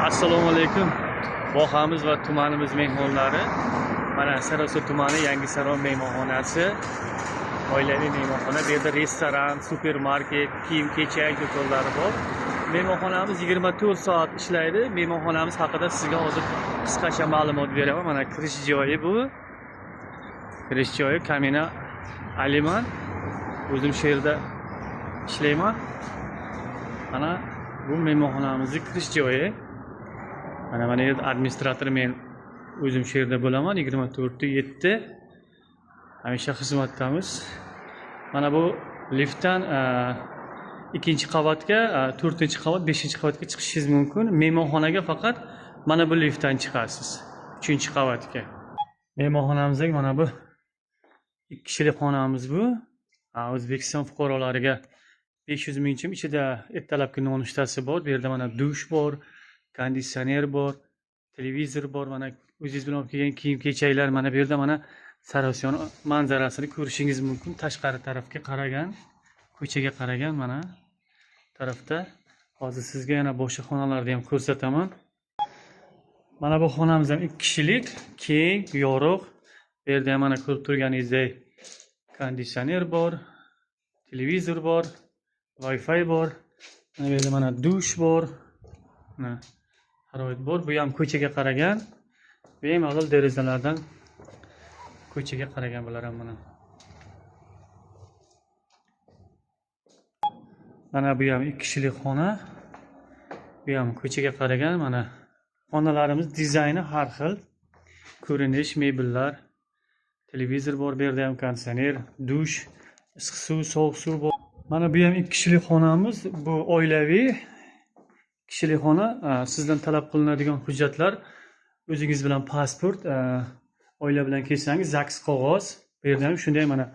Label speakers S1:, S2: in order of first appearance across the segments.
S1: Assalomu alaykum. Vohamiz va tumanimiz mehmonlari. Mana Sariosiyo tumani Yangisaroy mehmonxonasi. Oilaviy mehmonxona. Bu yerda restoran, supermarket, kiyim-kechak do'konlari bor. Mehmonxonamiz 24 soat ishlaydi. Mehmonxonamiz haqida sizga hozir qisqacha ma'lumot beraman. Mana kirish joyi bu. Kirish joyi Kamina Aliman. O'zim shu yerda ishlayman. Mana bu mehmonxonamizning kirish joyi. Mana yerda administrator men o'zim shu yerda bo'laman 24/7. Hamisha xizmatdamiz. Mana bu liftdan ikkinchi qavatga, to'rtinchi qavat, beshinchi qavatga chiqishingiz mumkin. Mehmonxonaga faqat mana bu liftdan chiqasiz, 3-qavatga. Mehmonxonamizdagi mana bu 2 kishilik xonamiz bu. O'zbekiston fuqarolariga 500 ming so'm, ichida ertalabki nonushtasi bor. Bu yerda mana dush bor, konditsioner bor, televizor bor. Mana o'zingiz bilan olib kelgan kiyim-kechaklar. Mana bu yerda mana Sariosiyoni manzarasini ko'rishingiz mumkin. Tashqari tarafga qaragan, ko'chaga qaragan mana tarafda. Hozir sizga yana boshqa xonalarni ham ko'rsataman. Mana bu xonamiz ham 2 kishilik, keng, yorug'. Bu yerda ham mana ko'rib turganingizdek konditsioner bor, televizor bor, Wi-Fi bor. Mana bu yerda mana dush bor. Mana sharoit bor. Bu ham ko'chaga qaragan. Bemalol derazalardan ko'chaga qaragan bular ham mana. Mana bu ham 2 kishilik xona. Bu ham ko'chaga qaragan. Mana xonalarimiz dizayni har xil. Ko'rinish, mebellar, televizor bor, bu yerda ham konditsioner, dush, issiq suv, sovuq suv bor. Mana bu ham 2 kishilik xonamiz. Bu oilaviy kishilik xona. Sizdan talab qilinadigan hujjatlar o'zingiz bilan pasport, oila bilan kelsangiz ZAGS qog'oz. Bu yerda ham shunday mana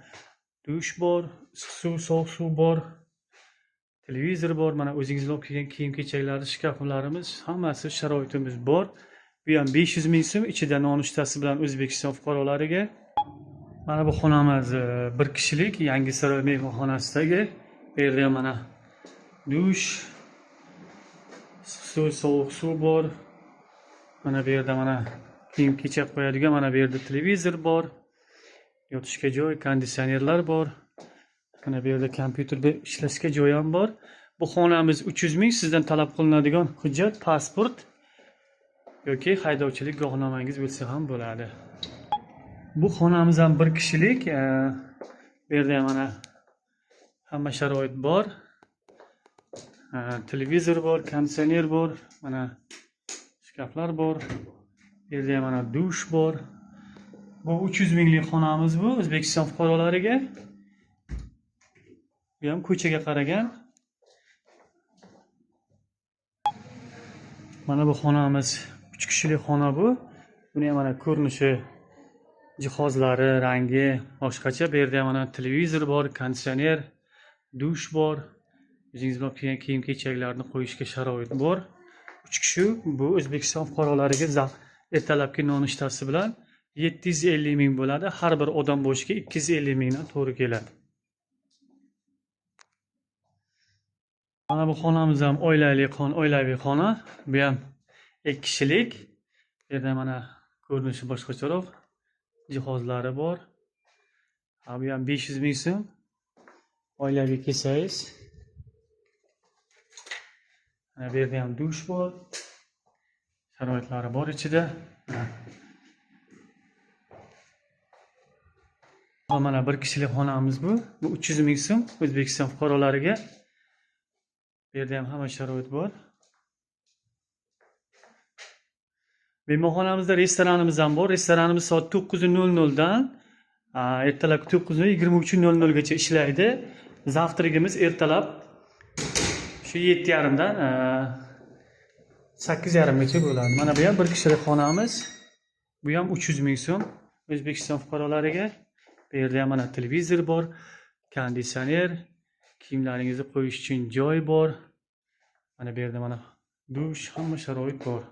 S1: dush bor, issiq suv, sovuq suv bor, televizor bor. Mana o'zingiz bilan olib kelgan kiyim-kechaklarni, shkaflarimiz, hammasi sharoitimiz bor. Bu ham 500 ming so'm, ichida nonushtasi bilan O'zbekiston fuqarolariga. Mana bu xonamiz 1 kishilik Yangisaroy mehmonxonasidagi. Bu yerda ham mana dush, issiq suv, sovuq suv bor. Mana bu yerda mana kiyim-kechak qo'yadigan, mana bu yerda televizor bor, yotishga joy, konditsionerlar bor. Mana bu yerda kompyuterda ishlashga joy ham bor. Bu xonamiz 300 ming. Sizdan talab qilinadigan hujjat pasport yoki haydovchilik guvohnomangiz bo'lsa ham bo'ladi. Bu xonamiz ham 1 kishilik. Bu yerda ham mana hamma sharoit bor. Televizor bor, konditsioner bor, mana shkaflar bor. Bu yerda ham mana dush bor. Bu 300 minglik xonamiz bu O'zbekiston fuqarolariga. Bu ham ko'chaga qaragan. Mana bu xonamiz 3 kishilik xona bu. Buni ham mana ko'rinishi, jihozlari, rangi boshqacha. Bu yerda ham mana televizor bor, konditsioner, dush bor. O'zingiz bilan kelgan kiyim-kechaklarni qo'yishga sharoit bor. 3 kishi bu O'zbekiston fuqarolariga ertalabki nonushtasi bilan 750 ming bo'ladi. Har bir odam boshiga 250 mingdan to'g'ri keladi. Mana bu xonamiz ham oilaviy xona. Bu ham 2 kishilik. Bu yerda mana ko'rinishi boshqacharoq, jihozlari bor. Bu ham 500 ming so'm. Oilaviy kelsangiz. Mana bu yerda ham dush bor. Sharoitlari bor ichida. Mana 1 kishilik xonamiz bu. Bu 300 ming so'm O'zbekiston fuqarolariga. Bu yerda ham hamma sharoit bor. Mehmonxonamizda restoranimiz ham bor. Restoranimiz soat 9:00 dan ertalab 9:23:00 gacha ishlaydi. Zavtragimiz ertalab shu 7:30 dan 8:30 gacha bo'ladi. Mana bu ham 1 kishilik xonamiz. Bu ham 300 ming so'm O'zbekiston fuqarolariga. Bu yerda ham mana televizor bor, konditsioner, kiyimlaringizni qo'yish uchun joy bor. Mana bu yerda mana dush, hamma sharoit bor.